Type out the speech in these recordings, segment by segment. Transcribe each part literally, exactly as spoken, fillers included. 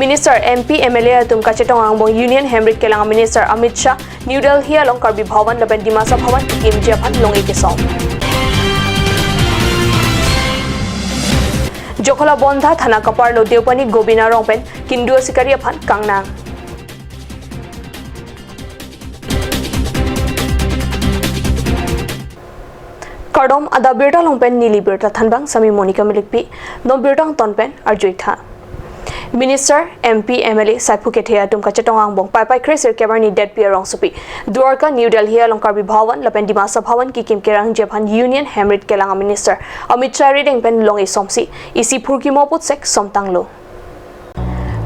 Minister, M P, M L A atum kachetong angbong Union Hemrit kelang Minister Amit Shah New Delhi along Karbi Bhawan lapen Dimasa Bhawan kekimji aphan long-e kesom. Jakhalabondha thana kaparlo Deopani Gobina Rong pen kindu asikari aphan kangnang. Kardom, adap birta along pen neli birta thanbang sami Monica Milikpi, non birta angton pen arjuitha. Minister, M P, M L A, saiphu kethe atum kachetong angbong Paipai kre sirkep arni detpi arongsopi Dwarka New Delhi along Karbi Bhawan lapen Dimasa Bhawan kekim kerangji aphan Union Hemrit kelang Minister Amit Shah arideng pen long-e somsi isi phurkimo puthot sek somtanglo.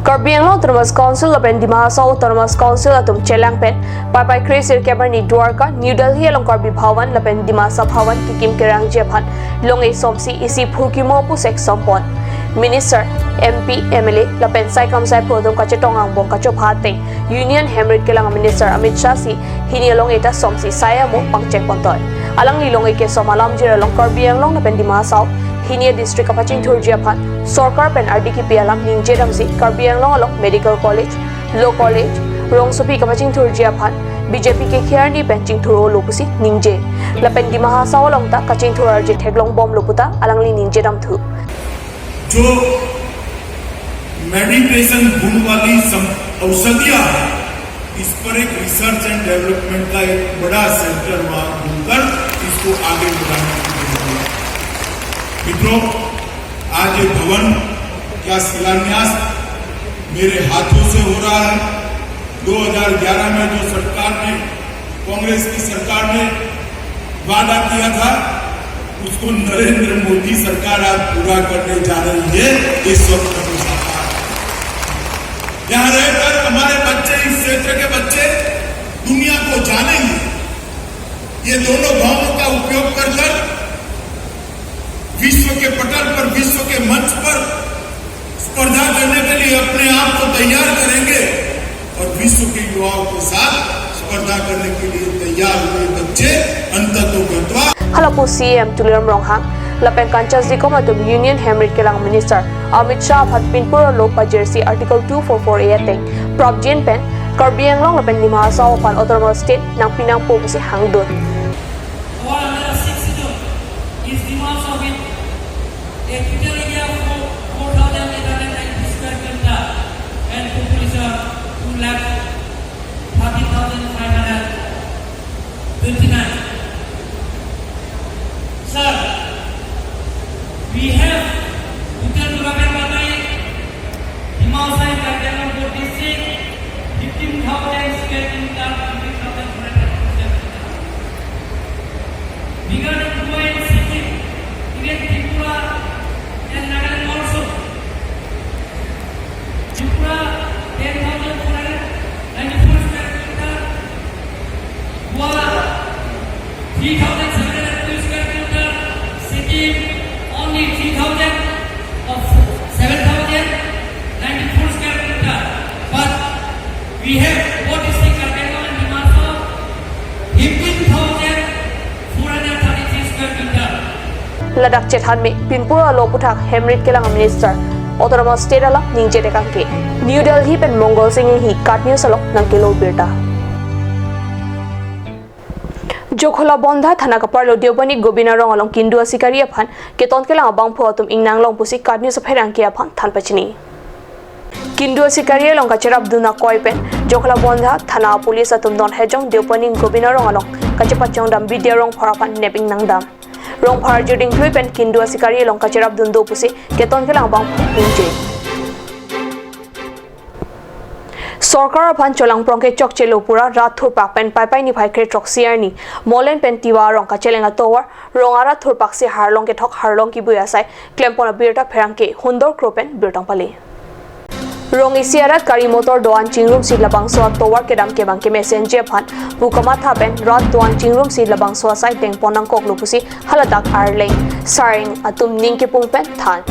Karbi Anglong Autonomous Council lapen Dima Hasao Autonomous Council atum chelang pen Paipai kre sirkep arni Dwarka New Delhi along Karbi Bhawan lapen Dimasa Bhawan kekim kerangji aphan long-e somsi isi phurkimo puthot sek sompon. Minister, M P, M L A lapen saikam saiphu atum kachetong angbong kachopha ateng Union Hemrit kelang Minister Amit Shah si hini along-e ta somsi sai amo pangcheng pontoi. Alangli long-e kesom alamjir along Karbi Anglong lapen Dima Hasao hini adistrict kapachingthurji aphan sorkar pen ardi kipi alam ningje damsi Karbi Anglong along Medical College, Law College, rongsopi kapachingthurji aphan B J P kekhei arni pen chingthur-olo pusi ningje. Lapen Dima Hasao along ta kachingthur arje theklongbomlo puta alangli ningje damthu. जो मेडिटेशन गुण वाली सम- औषधियां हैं, इस पर एक research and development का एक बड़ा सेंटर वहां खोलकर इसको आगे बढ़ाने की जरूरत है। मित्रों, आज ये भवन का शिलान्यास मेरे हाथों से हो रहा है। दो हज़ार ग्यारह में जो सरकार ने, कांग्रेस की सरकार ने वादा किया था, उसको नरेंद्र मोदी सरकार आज पूरा करने जा रही है। इस स्वप्न को साकार। यहाँ रहकर हमारे बच्चे, इस क्षेत्र के बच्चे दुनिया को जानेंगे। ये दोनों भवनों का उपयोग कर कर विश्व के पटल पर, विश्व के मंच पर स्पर्धा करने के लिए अपने आप को तैयार करेंगे और विश्व के युवाओं के साथ स्पर्धा करने के लिए तैयार हुए बच्चे अंततो गत्वा। Halapu C E M Tuliram Ronghang lapen Kanchas Dikom atum Union Hemrit kelang Minister Amit Shah aphan pinpur alo pajirsi Article two four four A ateng prapjin pen Karbi Anglong lapen Dima Hasao aphan Autonomous State nangpi nangpo pusi hangdun. All under six schedule is demolished of it. A total area of four thousand eight hundred ninety square kilometer and population two lakh thirteen thousand five hundred twenty-nine. Sir, we have total development by Dima Hasao in Karbi Anglong both district, fifteen thousand square kilometer, fifteen thousand four hundred square kilometer. Bigger than Goa and Sikkim, even Tripura and Nagaland also. Tripura, ten thousand four hundred ninety-four square kilometer. Goa, three thousand seven hundred two square kilometer. Sikkim, only three thousand of seven thousand ninety-four square kilometer. But we have both district Karbi Anglong and Dima Hasao, fifteen thousand four hundred thirty-three square kilometer. Ladak chethan me pinpur alo aputhak Hemrit kelang Minister Autonomous State alam ningje tekangke. New Delhi pen Mongol Singh Inghi, KAT News along nangkelo birta. Jakhalabondha thana kaparlo Deopani Gobina Rong along kindu asikari aphan keton kelang abangphu atum ingnang long pusi KAT News apherangke aphan than pachini. Kindu asikari along kacherapdun akoi pen Jakhalabondha thana police atum non hejong Deopani Gobina Rong along kachepachongdam Bidya Rongphar aphan nep ingnang dam. Rongphar juding klui pen kindu asikari along kacherapdun do pusi keton kelang abangphu ningje. Sorkar aphan cholangprong ke chokchelo pura rat thurpak pen Paipai niphai kre throksi arni Molen pen Tiwa arong kacheleng atovar rong arat thurpak si harlong kethok harlong kibui asai klempon abirta pherangke Hundor Kro pen birta pale. Rong isi arat kari motor do-an chingrumsi labangso atovar kedam kevang kemesenji aphan pu kamatha pen rat do-an chingrumsi labangso asai dengpon nangkoklo pusi haladak Arleng, Sareng atum ning kepung pen than.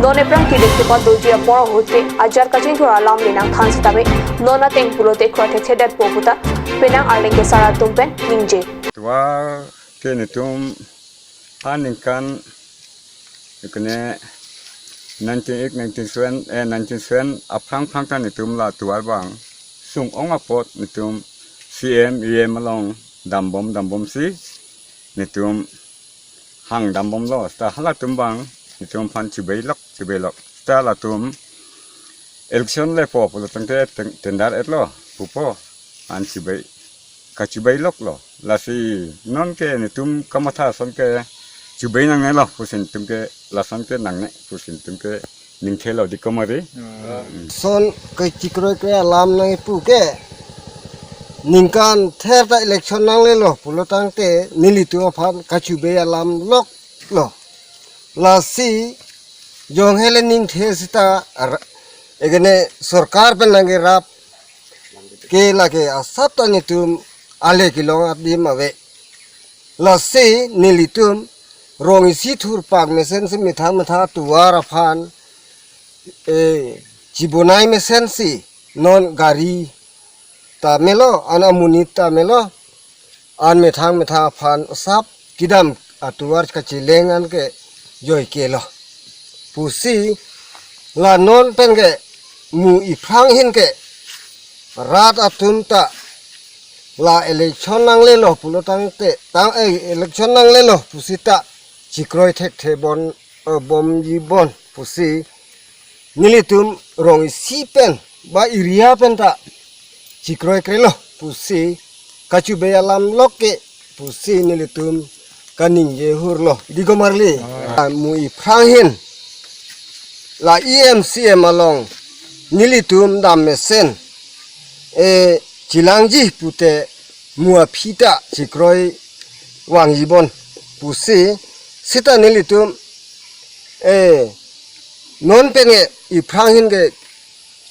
Non ephrang kedeng kepadoji apor ahut ke ajat kachingthur alam le nangthan sitame non ateng pulote khua thekthedetpo puta penang Arleng kesar atum pen ningje. Tovar ke netum aningkan ikne nineteen eight, nineteen seven, eh, nineteen seven aphrang phrang ta netum la tovar abang sung-ong apot netum C M, E M along dambom dambomsi netum hang dambomlo. Seta halatum abang netum aphan chibai lok, chibai lok. Seta latum election lepo pulo tangte ten-, tender etlo pupo, an chibai, kachibai loklo. Lasi non ke netum kamatha ason ke chibai nangnelo pusi netum ke, lason ke nangne pusi netum ke ningthelo, Dikomari. Son ke chikroikre alam nangpu ke ningkan ther ta election nanglelo pulo tangte nelitum aphan kachibai alam loklo. Lasi jong hele ningthe seta ar-, egene sorkar pen nangkerap ke lake asap ta netum ale kelong adim ave. Lasi nelitum rong isi thurpak mesensi methang methang tovar aphan, eh, chibonai mesensi non gari ta melo, an amonit ta melo, an methang methang aphan asap kedam atovar kacheleng an ke joikelo pusi la non pen ke mu iphrang hin ke rat atum ta la election nanglelo pulo tangte tang, eh, election nanglelo pusi ta chikroi thekthe bon, eh, bomji bon pusi nelitum rong isi pen ba area pen ta chikroikrelo pusi kachibai alam lok ke pusi nelitum kaningje hurlo, Dikomari. Ah, mu iphrang hin la E M C M along nelitum dam mesen, eh, chelangji pute mu aphi ta chikroi vangji bon pusi seta nelitum, eh, non pen ke iphrang hin ke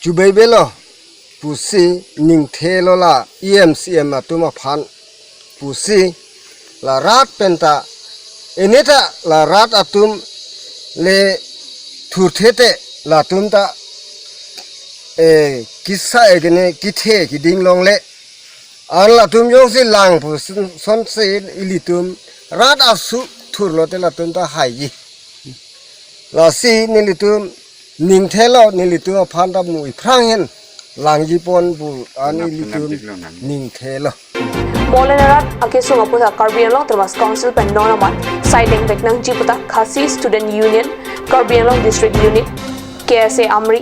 chibai belo pusi ningthelo la E M C M atum aphan pusi la rat pen ta, ene ta la rat atum le thurthe te latum ta, eh, kisa egene kithe keding longle. An latum jongsi lang pu son, sonsi ilitum rat asu thurlo te latum ta haiji. Lasi nelitum ningthelo, nelitum aphan ta mu iphrang hin langji pon pu an ilitum ningthelo. Molen arat akesung aputhak Karbi Anglong Autonomous Council pen non amat saideng vek nangji aputhak Khasi Student Union, Karbi Anglong District Unit, K S A Amri,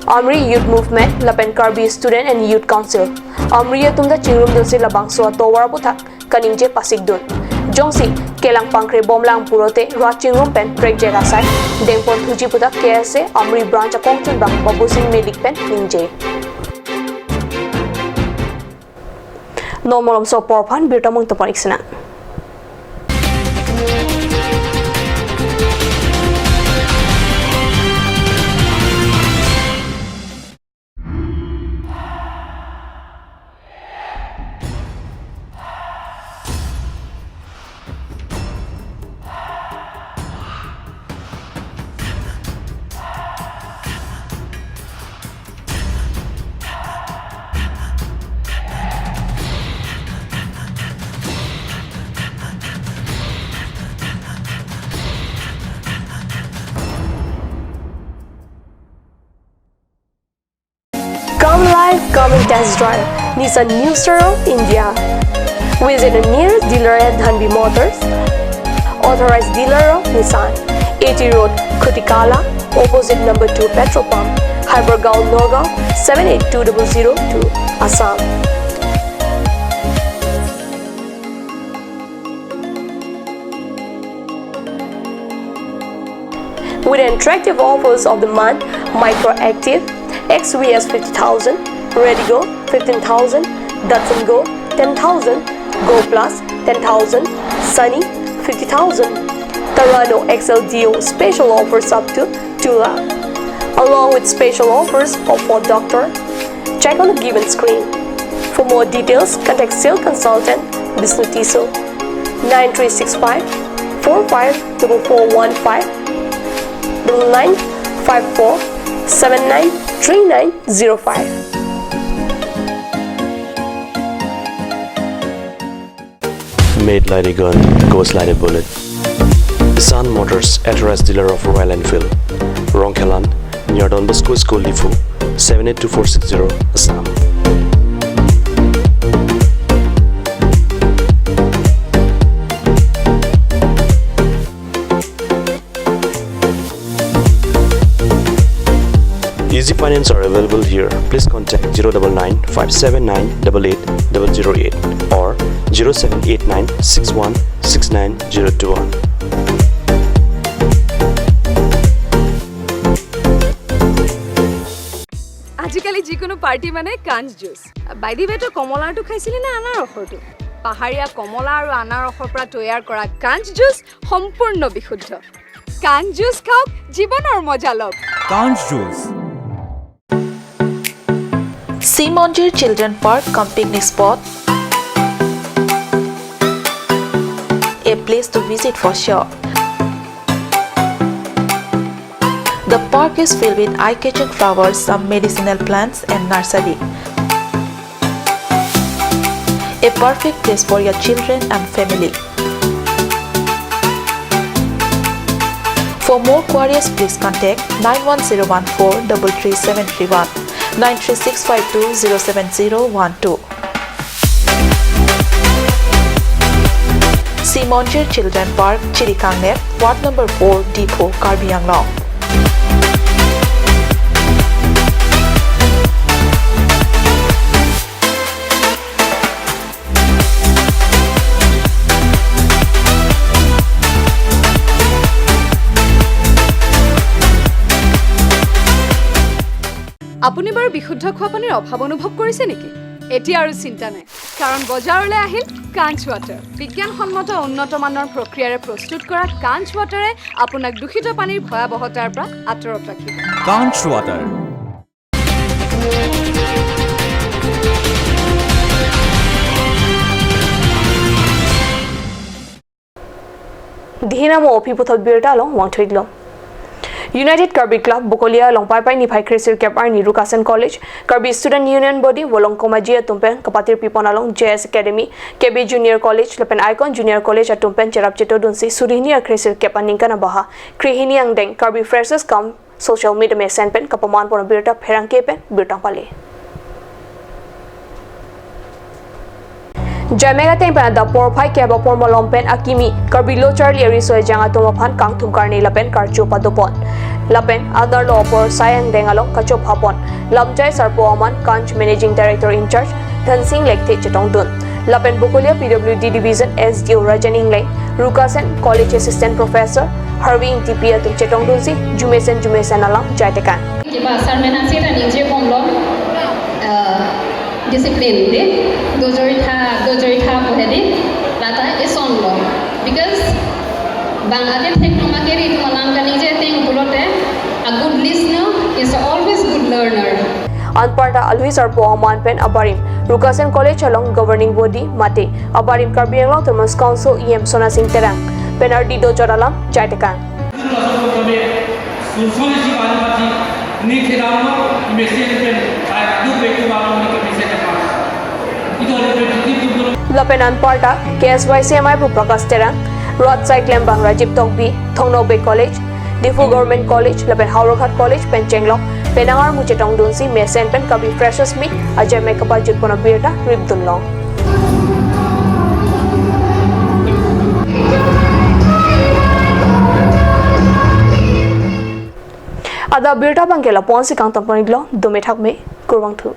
Amri Youth Movement lapen Karbi Student and Youth Council, Amri atum ta chingrumdunsi labangso atovar aputhak kaningje pasikdun. Jongsi kelang pangkre bomlang pulote rat chingrum pen prekjek asai dengpon thuji aputhak K S A Amri Branch akongchunbang Babusing Melik pen ningje. Non malomso apor aphan birta mung tapon iksinang. Come live, come and test drive Nissan New Star of India. Visit a nearest dealer at Dhanvi Motors, authorized dealer of Nissan, A T Road, Khutikala, opposite number two petrol pump, Hypergaon, Nagaon, seven eight two double zero two, Assam. With attractive offers of the month, Micra Active, X V S fifty thousand, Redigo fifteen thousand, Datsun Go ten thousand, Go Plus ten thousand, Sunny fifty thousand, Terrano X L D O special offers up to two lakh, along with special offers of Ford Doctor. Check on the given screen. For more details, contact sales consultant Bishnu Tisso, nine three six five four five double four one five, double nine five four seven nine three nine zero five. Made like a gun, goes like a bullet. Kisan Motors, authorized dealer of Royal Enfield, Rongkhelan, near Don Bosco School, Diphu, seven eight two four six zero, Assam. Easy finance are available here. Please contact zero double nine five seven nine double eight double zero eight or zero seven eight nine six one six nine zero two one. আজিকালি যিকোনো পাৰ্টি মানে কাঞ্চ juice. By the ৱে, তই কমলাৰটো খাইছিলি নে আনাৰসৰটো? পাহাৰীয়া কমলা আৰু আনাৰসৰ পৰা তৈয়াৰ কৰা কাঞ্চ জুচ সম্পূৰ্ণ বিশুদ্ধ। কাঞ্চ জুচ খাওক, জীৱনৰ মজা লওক। Kanch Juice. Simonjir Children Park cum picnic spot. A place to visit for sure. The park is filled with eye-catching flowers, some medicinal plants and nursery. A perfect place for your children and family. For more queries, please contact nine one zero one four double three seven three one, nine three six five two zero seven zero one two. Simonjir Children Park, Chirikangnet, Ward number four, Diphu, Karbi Anglong. আপুনি বাৰু বিশুদ্ধ খোৱা পানীৰ অভাৱ অনুভৱ কৰিছে নেকি? এতিয়া আৰু চিন্তা নাই, কাৰণ বজাৰলৈ আহিল কাঞ্চ ৱাটাৰ। বিজ্ঞানসন্মত উন্নত মানৰ প্ৰক্ৰিয়াৰে প্ৰস্তুত কৰা কাঞ্চ ৱাটাৰে আপোনাক দূষিত পানীৰ ভয়াৱহতাৰ পৰা আঁতৰত ৰাখিব। Kanch Water. Dihina mo opi puthot birta along wangthuidlo. United Karbi Club Bokolia along Paipai niphai kresirkep arni Rukasen College, Karbi Student Union Body, Volongkom Aji atum pen kapatir pipon along J S Academy, K B Junior College lapen Icon Junior College atum pen cherap chetodunsi suri hini akresirkep aningkan abaha krehini angdeng Karbi Freshers cum Social Meet mesen pen kapaman pon birta pherangke pen birta pali. Jamega teng pen adap porphai kep apor malom pen akimi Karbi Lo Charli Ariso Ejang atum aphan kangthum karne lapen karcho padopon. Lapen adar lo apor sai angdeng along kachophapon. Lamjai sarpo aman Kanch Managing Director in charge Dhansing Lekthe chetongdun. Lapen Bokolia P W D Division S D O Rajan Ingleng, Rukasen College Assistant Professor Harvey Ingtipi atum chetongdunsi jumesen jumesen alam jaitekang. Kiba sermon asit aningje bomlo, uh, discipline de, dojori tha, dojori tha pohedi, lata ison lo. Because bang ade thek noma keri tu malam kaningje ateng pulote, a good listener is always good learner. Anparta alwi sarpo aman pen abarim Rukasen College along Governing Body mate abarim Karbi Anglong Autonomous Council E M Sona Sing Terang pen ardi dojot alam jaitekang. Lapen anparta K S Y C M I pu Prakash Terang, Road Cyclem bang Rajib Tokbi, Thongno Bey College, Diphu Government College lapen Howraghat College pen chenglok penang armu chetongdunsi mesen pen Karbi Freshers Meet ajamai kapajutpon abirta ripdunlong. Adap birta abangke lapu-ansi kangtonpon-iklo, dome thakme, kurvangthu.